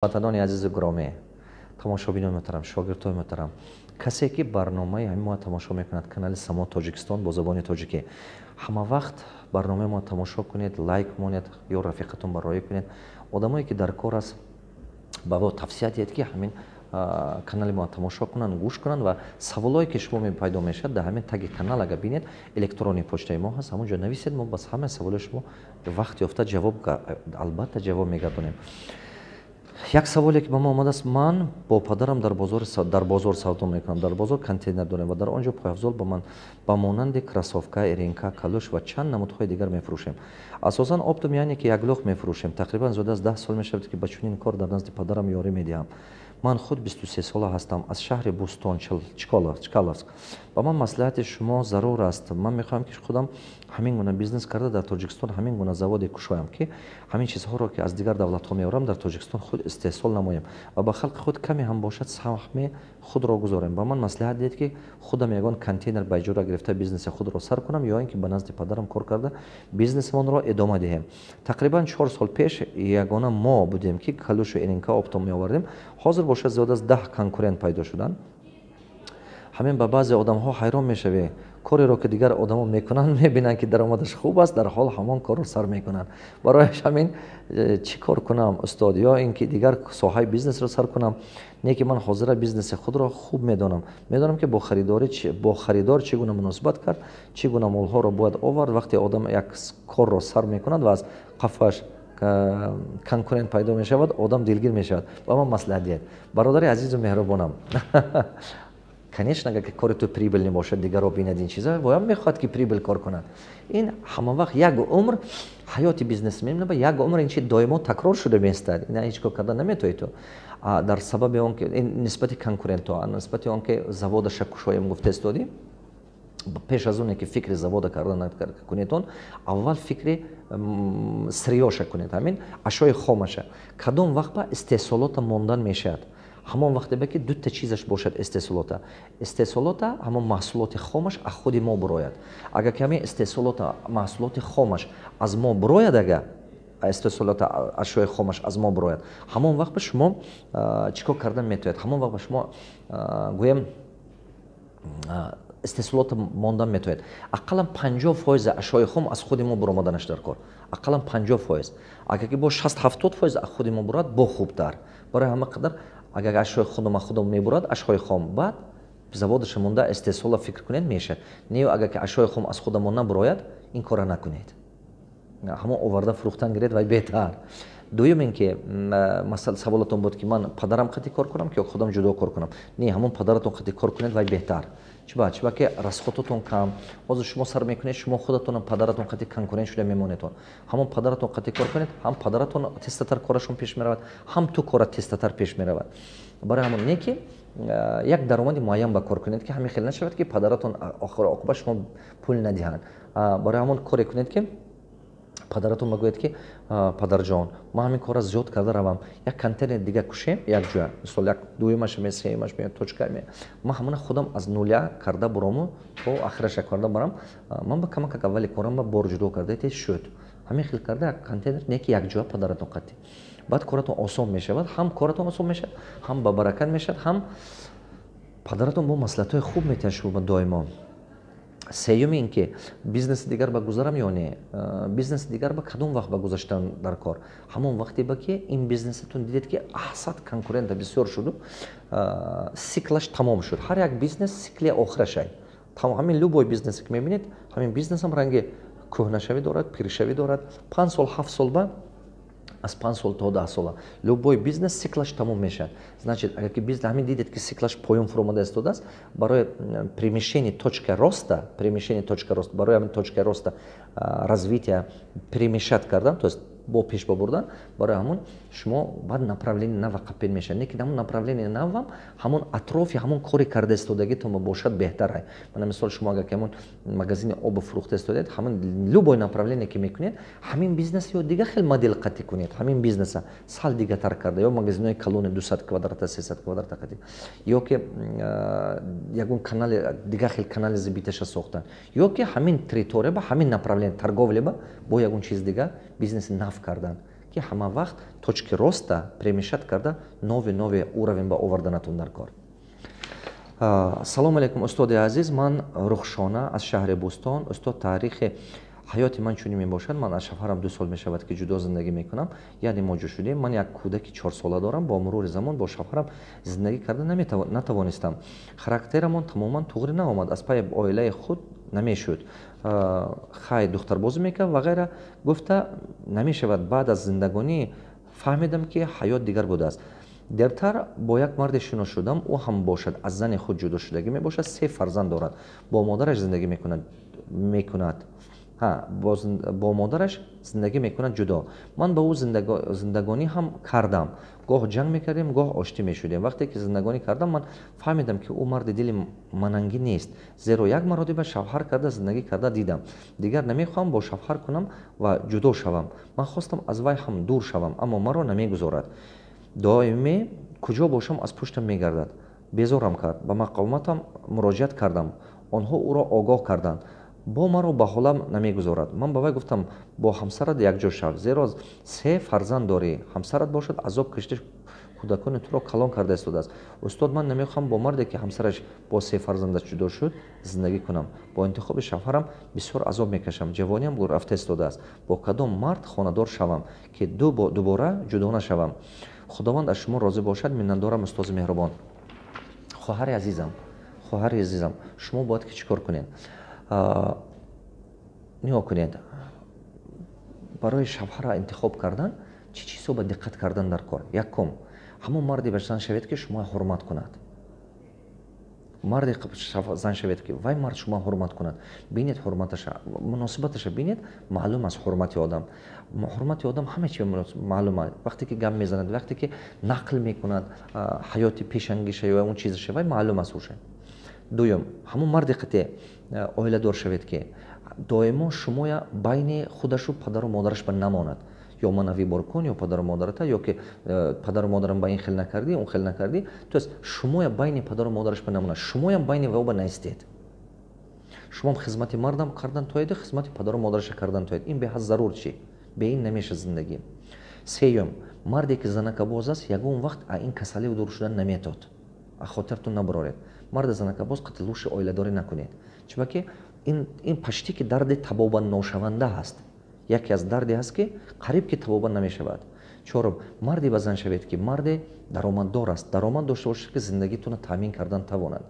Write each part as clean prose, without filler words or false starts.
Ватанони азизу гиромӣ, тамошобинони муҳтарам, шогирдҳои муҳтарам, касе ки барномаи ҳамин мо тамошо мекунад, канали Само Тоҷикистон бо забони тоҷикӣ, ҳама вақт барномаи мо тамошо кунед, лайк монед ё рафиқатон бароӣ кунед. Одамое ки дар кор аст, ба во тавсия диҳед, ки ҳамин канали мо тамошо кунанд, гӯш кунанд. Ва саволое ки шумо пайдо мешавад, дар ҳамин таги канал агар бинед, электронный почтаи мо ҳаст, ҳамон ҷо нависед. Мо бас ҳама саволои шумо вақт ёфта ҷавоб, албатта, ҷавоб мегардонем. Як саволе ки ба мо омадааст: ман бо падарам дар бозор савдо мекунам. Дар бозор контейнер дорем ва дар он ҷо пойафзол ба монанди кроссовка, эринка, калӯш ва чанд намудҳои дигар мефурӯшем. Асосан оптом, яъне ки яклухт мефурӯшем. Тақрибан зиёда аз 10 сол мешавад, ки ба чунин кор дар назди падарам ёрӣ медиҳам. Ман худ 23 сола ҳастам, аз шаҳри Бӯстон, Чкаловск. Ба ман маслиҳати шумо зарур аст. Ман мехоҳам, ки худам ҳамин гуна бизнес карда, дар Тоҷикистон ҳамин гуна заводе кушоям, ки ҳамин чизҳоро, ки аз дигар давлатҳо меорам, дар Тоҷикистон худ истеҳсол намоем ва ба халқи худ каме ҳам бошад, саҳми худро гузорем. Ба ман маслиҳат диҳед, ки худам ягон контейнер ба иҷора гирифта, бизнеси худро сар кунам ё ин ки ба назди падарам кор карда, бизнесмонро идома диҳем. Тақрибан 4 сол пеш ягона мо будем, ки калӯшу эринка оптом меовардем. Ҳозир бошад, зиёд аз 10 конкурент пайдо шуданд. Ҳамин ба баъзе одамҳо ҳайрон мешавӣ: кореро ки дигар одамо мекунанд, мебинанд, ки даромадаш хуб аст, дар ҳол ҳамон корро сар мекунанд. Барояш ҳамин чӣ кор кунам, устод? Ё ин ки дигар соҳаи бизнесро сар кунам? Не ки ман ҳозира бизнеси худро хуб медонам, медонам, ки бо харидор чӣ гуна муносибат кард, чӣ гуна молҳоро бояд овард. Вақте одам як корро сар мекунад ва аз қафаш конкурент пайдо мешавад, одам дилгир мешавад. Ба ман маслиҳат диҳед, бародари азизу меҳрубонам. Конечно, агар ки кори ту прибыльный бошад, дигарро бинад, ин чиза воям мехоҳад, ки прибыль кор кунад. Ин ҳама вақт, як умр ҳаёти бизнесмен ба як умр ин чи доимо такрор шуда меистад. Ина ҳеҷ кор карда наметавои ту. Дар сабаби он ки нисбати конкурентҳо, нисбати он ки заводаша кушоем гуфта истодӣ, пеш аз оне ки фикри завода карда кунедон, аввал фикри сырьё ша кунед, ҳамин ашёи хомаша. Кадом вақт ба истеҳсолота мондан мешавад? Ҳамон вақте ба ки дута чизаш бошад: истеҳсолота, ҳамон маҳсулоти хомаш аз худи мо бурояд. Агар ки ҳамин истеҳсолота, маҳсулоти хомаш аз мо бурояд, ага истеҳсолота, ашёи хомаш аз мо бурояд, ҳамон вақт ба шумо чӣ кор кардан метавояд? Ҳамон вақт ба шумо, гӯем, истеҳсолота мондан метавояд. Ақаллан 50% ашёи хом аз худи мо буромаданаш дар кор, ақаллан 50%. Агар ки бо 60-70% аз худи мо бурад, бо хубтар. Барои ҳама қадар, агар ашёи худам аз худам мебурад, ашёи хом, баъд заводаша монда, истеҳсола фикр кунед, мешавад. Не, агар ки ашёи хом аз худамон набурояд, ин кора накунед, ҳамон оварда фурӯхтан гиред, вай беҳтар. Дуюм, ин ки масал саволатон буд, ки ман падарам қати кор кунам ки худам ҷудо кор кунам. Не, ҳамон падаратон қати кор кунед, вай беҳтар. Чиба? Чиба ки расход отон кам. Ҳозир шумо сар мекунед, шумо худатонам падаратон қати конкурент шуда мемонедон. Ҳамон падаратон қати кор кунед, ҳам падаратон тезтатар корашон пеш меравад, ҳам ту корат тезтатар пеш меравад. Барои ҳамон не ки як даромади муайян ба кор кунед, ки ҳамин хел нашавад, ки падаратон охиру оқибат шумо пул надиҳанд. Барои ҳамон коре кунед, ки падаратон багӯяд, ки падарҷон, ман ҳамин корро зиёд карда равам, як контейнер дига кушем якҷоя, мисол, як дуюмаш ме, сеюмаш ме, точка ме, ман ҳамона худам аз нуля карда бурому то ахираша карда барам. Ман ба камакак аввали корам ба бор ҷудо карда тез шуд. Ҳамин хел карда, як контейнер не ки якҷоя падаратон қатӣ, баъд коратон осон мешавад. Ҳам коратон осон мешавад, ҳам ба баракат мешавад, ҳам падаратон бо маслиҳатҳои хуб метиҳад шумо доимо. Сеюм, ин ки бизнеси дигар ба гузарам ё не. Бизнеси дигар ба кадом вақт ба гузаштан дар кор? Ҳамон вақте ба ки ин бизнесатон дидед, ки аҳсад конкурента бисёр шуду, циклаш тамом шуд. Ҳар як бизнес цикли охирашай. Ҳамин любой бизнесе ки мебинед, ҳамин бизнесам ранги кӯҳнашавӣ дорад, пиршавӣ дорад. 5 сол, 7 сол ба, аз 5 сол то 10 сола любой бизнес циклаш тамом мешавад. Значит, агар ки бизнес ҳамин дидед, ки циклаш поён фуромада истодааст, барои перемещение точка роста, перемещение точка роста, барои ҳамин точка роста, развития перемещать кардан, то есть бо пеш бабурдан, барои ҳамон шумо баъд направление нава қапил мешавад. Не ки ҳамон направление навам ҳамон атрофи ҳамон кори карда истодагитон бошад, беҳтарай. Мана, мисол, шумо агар ки ҳамон магазини обу фурӯхта истодед, ҳамон любой направление ки мекунед, ҳамин бизнес ё дигар хел модел қатӣ кунед, ҳамин бизнеса сал дигатар карда, ё магазинҳои калони 200 квадрата, 300 квадрата қатӣ, ё ки ягон канали дигар хел канали сбыт аша сохтан, ё ки ҳамин территория ба ҳамин направление торговля ба бо ягон чиз дига бизнеси нав кардан. ки ҳама вақт точки роста перемещать карда, новый новый уровень ба оварданатон дар кор. Салому алейкум, устоди азиз. Ман Рухшона аз шаҳри Бӯстон. Устод, таърихи ҳаёти ман чунин мебошад: ман аз шавҳарам 2 сол мешавад, ки ҷудо зиндагӣ мекунам, яъне мо ҷудо шудем. Ман як кӯдаки 4сола дорам. Бо мурури замон бо шавҳарам зиндагӣ карда натавонистам. Характерамон тамоман туғри наомад, аз пайи оилаи худ намешуд, хай, духтарбозӣ мекард ва ғайра. Гуфта намешавад. Баъд аз зиндагонӣ фаҳмидам, ки ҳаёт дигар будааст. Дертар бо як марде шинос шудам. Ӯ ҳам бошад, аз зани худ ҷудошудагӣ мебошад, се фарзанд дорад, бо модараш зиндагӣ мекунад, бо модараш зиндагӣ мекунад ҷудо. Ман ба ӯ зиндагонӣ ҳам кардам. Гоҳ ҷанг мекардем, гоҳ оштӣ мешудем. Вақте ки зиндагонӣ кардам, ман фаҳмидам, ки ӯ марди дили манангӣ нест, зеро як маротиба шавҳар карда, зиндагӣ карда дидам. Дигар намехоҳам бо шавҳар кунам ва ҷудо шавам. Ман хостам аз вай ҳам дур шавам, аммо маро намегузорад. Доимӣ куҷо бошам, аз пуштам мегардад. Безорам кард. Ба мақомотам муроҷиат кардам, онҳо ӯро огоҳ карданд, бо маро ба ҳолам намегузорад. Ман ба вай гуфтам: «Бо ҳамсарат якҷо шав, зеро се фарзанд дорӣ, ҳамсарат бошад, азоб кашида, кӯдакони туро калон карда истодааст». Устод, ман намехоҳам бо марде, ки ҳамсараш бо се фарзандаш ҷудо шуд, зиндагӣ кунам. Бо интихоби шавҳарам бисёр азоб мекашам, ҷавониам рафта истодааст. Бо кадом мард хонадор шавам, ки дубора ҷудо нашавам? Худованд аз шумо розӣ бошад. Миннатдорам, устози меҳрубон. Хоҳари азизам, хоҳари азизам, шумо бояд ки чӣ кор кунед? Нигоҳ кунед, барои шавҳара интихоб кардан чӣ чизҳо ба диққат кардан дар кор? Якум, ҳамон марде ба зан шавед, ки шумо ҳурмат кунад. Марде зан шавед, ки вай мард шумо ҳурмат кунад. Бинед ҳурматаша, муносибаташа бинед, маълум аст ҳурмати одам. Ҳурмати одам ҳама чи маълум аст: вақте ки гап мезанад, вақте ки нақл мекунад ҳаёти пешангиша ё он чизаша, вай маълум аст уша. Дуюм, ҳамон марде қате оиладор шавед, ки доимо шумоя байни худашу падару модараш ба намонад: ё мана выбор кун, ё падару модарата, ё ки падару модарам ба ин хел накардӣ, он хел накардӣ. То есть шумоя байни падару модараш ба намонад, шумоям байни вао ба наистед. Шумоам хизмати мардам кардан тоеду хизмати падару модараша кардан тоед. Ин беҳад зарур, чи бе ин намеша зиндагӣ. Сеюм, марде ки занакабоз аст, ягон вақт а ин касалию дур шудан наметод. А хотиртон набароред, марди занакабоз қати лучше оиладорӣ накунед, чунки ин почти ки дарди табобатношаванда ҳаст, яке аз дарде ҳаст, ки қариб ки табобат намешавад. Чорум, марде ба зан шавед, ки марде даромаддор аст, даромад дошта бошад, ки зиндагитонро таъмин кардан тавонад,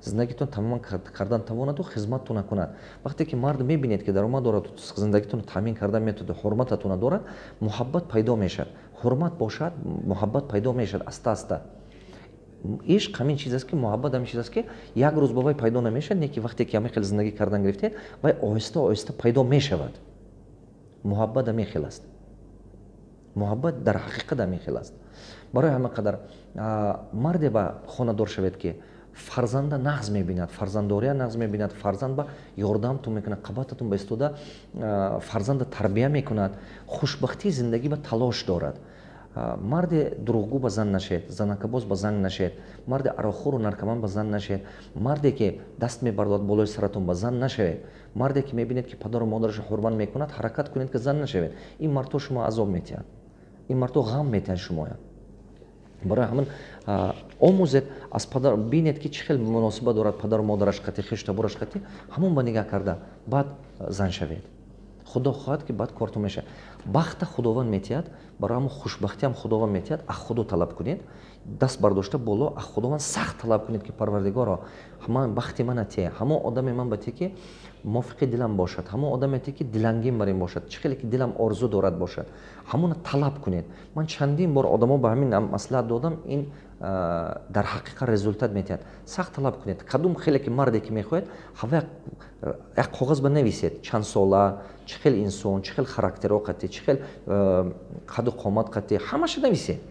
зиндагитон тамоман кардан тавонаду хизматтона кунад. Вақте ки мард мебинед, ки даромад дорад, зиндагитонро таъмин кардан метавонад, ҳурмататона дорад, муҳаббат пайдо мешавад. Ҳурмат бошад, муҳаббат пайдо мешавад аста аста. Ишқ ҳамин чиз аст, ки муҳаббат ҳамин чиз аст, ки як рӯз ба вай пайдо намешавад, не ки вақте ки ҳамин хел зиндагӣ кардан гирифтед, вай оҳиста оҳиста пайдо мешавад. Муҳаббат ҳамин хел аст, муҳаббат дар ҳақиқат ҳамин хел аст. Барои ҳама қадар марде ба хонадор шавед, ки фарзанда нағз мебинад, фарзандория нағз мебинад, фарзанд ба ёрдамтон мекунад, қабататон ба истода фарзанда тарбия мекунад, хушбахтии зиндагӣ ба талош дорад. Марди дурӯғгӯ ба зан нашед, занакабоз ба зан нашед, марди арақхӯру наркоман ба зан нашед, марде ки даст мебардорад болои саратон ба зан нашавед, марде ки мебинед, ки падару модарашо ҳурмат мекунад, ҳаракат кунед, ки зан нашавед. Ин мардҳо шумо азоб метиҳанд, ин мардҳо ғам метиҳанд шумоя. Барои ҳамин омӯзед аз падар, бинед, ки чӣ хел муносибат дорад падару модараш қати, хештабораш қати, ҳамон ба нигаҳ карда баъд зан шавед. Худо хоҳад, ки баъд кортон мешавад. Бахта Худованд метиҳад, барои ҳамон хушбахтиам Худованд метиҳад. Аз Худо талаб кунед, даст бардошта боло, аз Худованд сахт талаб кунед, ки Парвардигоро, ман бахти мана те, ҳамон одаме ман ба те, ки мувофиқи дилам бошад, ҳамон одаме те, ки дилангин бар ин бошад, чӣ хеле ки дилам орзу дорад бошад. Ҳамона талаб кунед. Ман чандин бор одамо ба ҳамин маслиҳат додам, ин дар ҳақиқат результат метиҳад. Сахт талаб кунед, кадом хеле ки марде ки мехоҳед, ҳава як коғаз ба нависед: чанд сола, чӣ хел инсон, чӣ хел характеро қатӣ, чӣ хел қаду қомат қатӣ, ҳамаша нависед.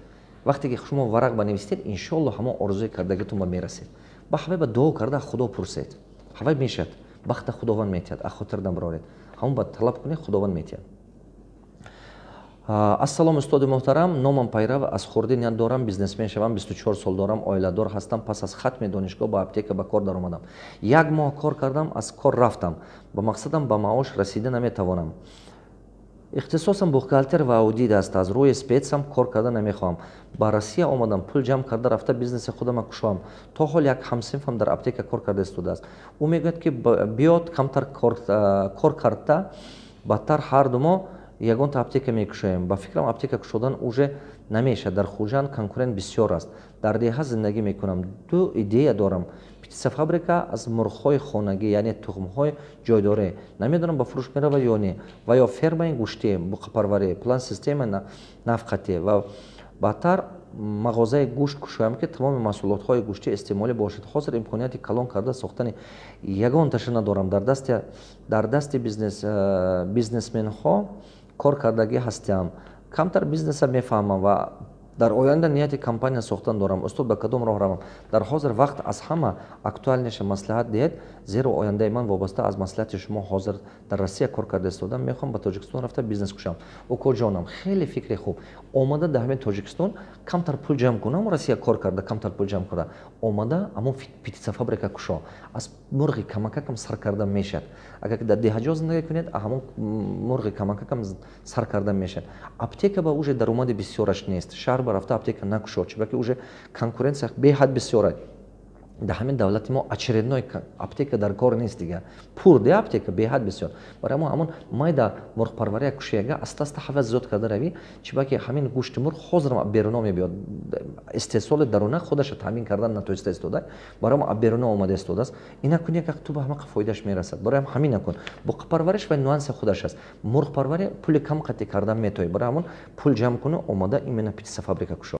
Вақте ки шумо варақ ба нависед, иншоалло, ҳамон орзуи кардагитон ба мерасед. Ба ҳавай ба дуо карда Худо пурсед, ҳавай мешавад. Бахта Худованд метиҳад, аз хотир набароред. Ҳамон ба талаб кунед, Худованд метиҳад. Ассалом, устоди муҳтарам. Номам Пайрав. Аз хурдӣ ният дорам бизнесмен шавам. 24 сол дорам, оиладор ҳастам. Пас аз хатми донишгоҳ ба аптека ба кор даромадам. Як моҳ кор кардам, аз кор рафтам. Ба мақсадам ба маош расида наметавонам. Ихтисосам бухгалтер ва аудит аст. Аз рӯи спецам кор карда намехоҳам. Ба Россия омадам, пул ҷамъ карда, рафта бизнеси худама кушоам. То ҳол як ҳамсинфам дар аптека кор карда истодааст. Ӯ мегӯяд, ки биёд, камтар кор карда, баъдтар ҳарду мо ягонта аптека мекушоем. Ба фикрам, аптека кушодан уже намешавад дар Хуҷанд, конкурент бисёр аст. Дар деҳа зиндагӣ мекунам. Ду идея дорам: птицефабрика аз мурғҳои хонагӣ, яъне тухмҳои ҷойдорӣ, намедонам, ба фурӯш меравад ё не, ва ё фермаи гӯштӣ, буқапарварӣ, план система навқатӣ ва баъдтар мағозаи гӯшт кушоям, ки тамоми маҳсулотҳои гӯштии истеъмолӣ бошад. Ҳозир имконияти калон карда сохтани ягонташа надорам. Дар дасти бизнесменҳо кор кардагӣ ҳастам, камтар бизнеса мефаҳмам ва дар оянда нияти компания сохтан дорам. Устод, ба кадом роҳ равам? Дар ҳозир вақт аз ҳама актуальный ша маслиҳат диҳед, зеро ояндаи ман вобаста аз маслиҳати шумо. Ҳозир дар Россия кор карда истодам, мехоҳам ба Тоҷикистон рафта бизнес кушам. Укоҷонам, хеле фикри хуб. Омада, дар ҳамин Тоҷикистон камтар пул ҷамъ кунам, Россия кор карда, камтар пул ҷамъ карда, омада, ҳамон птицефабрика кушо. Аз мурғи камакакам сар карда мешавад. Агар дар деҳаҷо зиндагӣ кунед, ҳамон мурғи камакакам сар карда мешавад. Аптека ба уже даромади бисёраш нест. Шаҳр ба рафта аптека накушо, чунки уже конкуренция беҳад бисёра. Дар ҳамин давлати мо очередной аптека дар кор нест, дига пур де аптека беҳад бисёр. Барои мо ҳамон майда мурғпарвария кушияга, аста аста ҳавас зиёд карда равӣ, чибаки ҳамин гӯшти мурғ ҳозирам беруно мебиёд. Истеҳсоли даруна худаша таъмин кардан натоиста истода, барои мо беруно омада истодааст. Ина кун, як ту ба ҳамақа фоидааш мерасад. Барои ҳамин накун. Буқапарвариш ва нюанси худаш аст. Мурғпарварӣ пули кам қатъи кардан метоӣ. Барои ҳамон пул ҷамъ куну, омада, именно птицефабрика кушо.